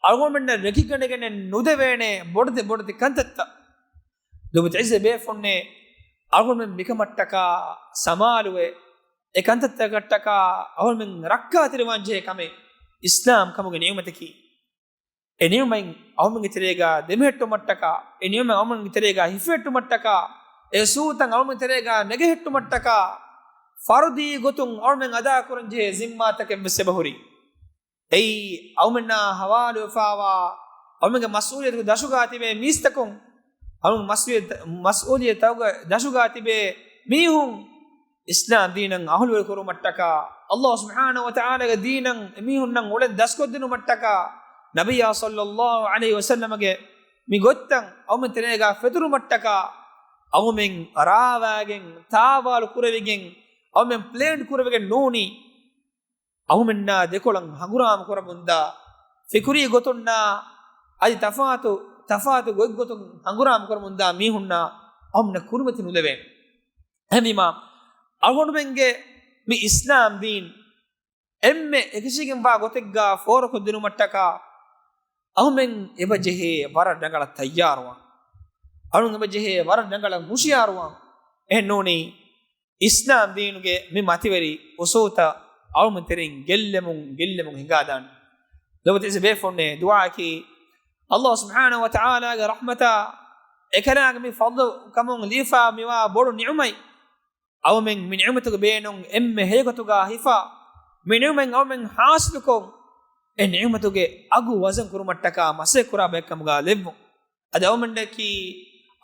އަޅުގަނޑުމެންނަށް ރެކިގަނެގެނެއް ނުދެވޭނެ ބޮޑެތި ބޮޑެތި ކަންތައްތައް. ލޮބުވެތި ޢިއްޒަތް ބޭފުންނޭ، އަޅުގަނޑުމެން މިކަމަށްޓަކާ ސަމާލުވެ، އެ ކަންތައްތަކަށްޓަކާ އަޅުގަނޑުމެން ރައްކާތެރިވާން ޖެހޭ ކަމެއް އިސްލާމް ކަމުގެ ނިޢުމަތަކީ. އެ ނިޢުމަތް އަޅުގަނޑުމެންގެ ތެރޭގަ ދެމެހެއްޓުމަށްޓަކާ، އެ ނިޢުމަތް އަޅުގަނޑުމެންގެ ތެރޭގަ ހިފެހެއްޓުމަށްޓަކާ، އެ ސޫތައް އަޅުގަނޑުމެންގެ ތެރޭގަ ނެގެހެއްޓުމަށްޓަކާ، ފަރުދީ ގޮތުން އަޅުގަނޑުމެން އަދާކުރަން ޖެހޭ ޒިންމާތަކެއްވެސް އެބަހުރި. އެއީ އަޅުމެންނާ ހަވާލުވެފާވާ، އަޅުމެންގެ މަސްއޫލިއްޔަތުގެ ދަށުގާ ތިބޭ މީސްތަކުން، އަޅުމެންގެ މަސްއޫލިއްޔަތު، މަސްއޫލިއްޔަތުގެ ދަށުގާ ތިބޭ މީހުން، އިސްލާމް ދީނަށް އަހުލުވެރި ކުރުމަށްޓަކާ، އައްލާހު ސުބްޙާނަހު ވަތަޢާލާގެ ދީނަށް އެމީހުންނަށް އުޅެން ދަސްކޮށްދިނުމަށްޓަކާ، ނަބިއްޔާ ޞައްލައްލާހު ޢަލައިހި ވަސައްލަމަގެ މި ގޮތްތައް އަޅުމެން ތެރޭގަ ފެތުރުމަށްޓަކާ، އަޅުމެން ރާވާގެން، ތާވާލު ކުރެވިގެން، އަޅުމެން ޕްލޭން ކުރެވިގެން ނޫނީ. އަހުމެންނާ ދެކޮޅަށް ހަނގުރާމަ ކުރަމުންދާ، ފިކުރީ ގޮތުންނާ އަދި ތަފާތު، ތަފާތު ގޮތްގޮތުން ހަނގުރާމަ ކުރަމުންދާ މީހުންނާ އަހުމެންނަށް ކުރިމަތި ނުލެވޭނެ. އެހެންވީމާ، އަޅުގަނޑުމެންގެ މި އިސްލާމް ދީން އެންމެ އެކަށީގެންވާ ގޮތެއްގާ ފޯރުކޮށްދިނުމަށްޓަކާ، އަހުމެން އެބަޖެހޭ ވަރަށް ރަނގަޅަށް ތައްޔާރުވާން. އަޅުން އެބަޖެހޭ ވަރަށް ރަނގަޅަށް ހުޝިޔާރުވާން. އެހެންނޫނީ، އިސްލާމް ދީނުގެ މި މަތިވެރި އުސޫލްތައް އަޅުމެން ތެރެއިން ގެއްލެމުން، ގެއްލެމުން ހިނގާދާނެ. ލޮބުވެތި ޢިއްޒަތް ބޭފުންނޭ، ދުޢާއަކީ، ﷲ ސުބްޙާނަހޫ ވަތަޢާލާގެ ރަޙްމަތާ، އެކަލާނގެ މި ފަޟްލު ކަމުން ލިޔެފާ މިވާ ބޮޑު ނިޢުމަތް، އަޅުމެން މި ނިޢުމަތުގެ ބޭނުން އެންމެ ހެޔޮގޮތުގަ ހިފާ، މި ނިޢުމަތް އަޅުމެން ޙާޞިލުކޮށް، އެ ނިޢުމަތުގެ އަގު ވަޒަން ކުރުމަށްޓަކާ މަސައްކަތް ކުރާ ބައެއްކަމުގަ ލެއްވުން. އަދި އަޅުމެންނަކީ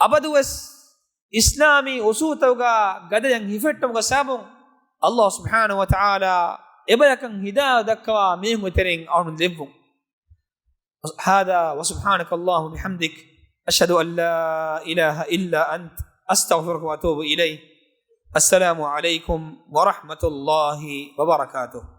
އަބަދުވެސް އިސްލާމީ އުޞޫލުތަކުގަ ގަދަޔަށް ހިފެއްޓުމުގެ ސަބަބުން ﷲ ސުބްޙާނަހޫ ވަތަޢާލާ އެބަޔަކަށް ހިދާޔަތް ދައްކަވާ މީހުންގެ ތެރެއިން އަޅުން ލެއްވުން. هذا وسبحانك اللهم وبحمدك، أشهد أن لا إله إلا أنت، أستغفرك وأتوب إليك. السلام عليكم ورحمة الله وبركاته.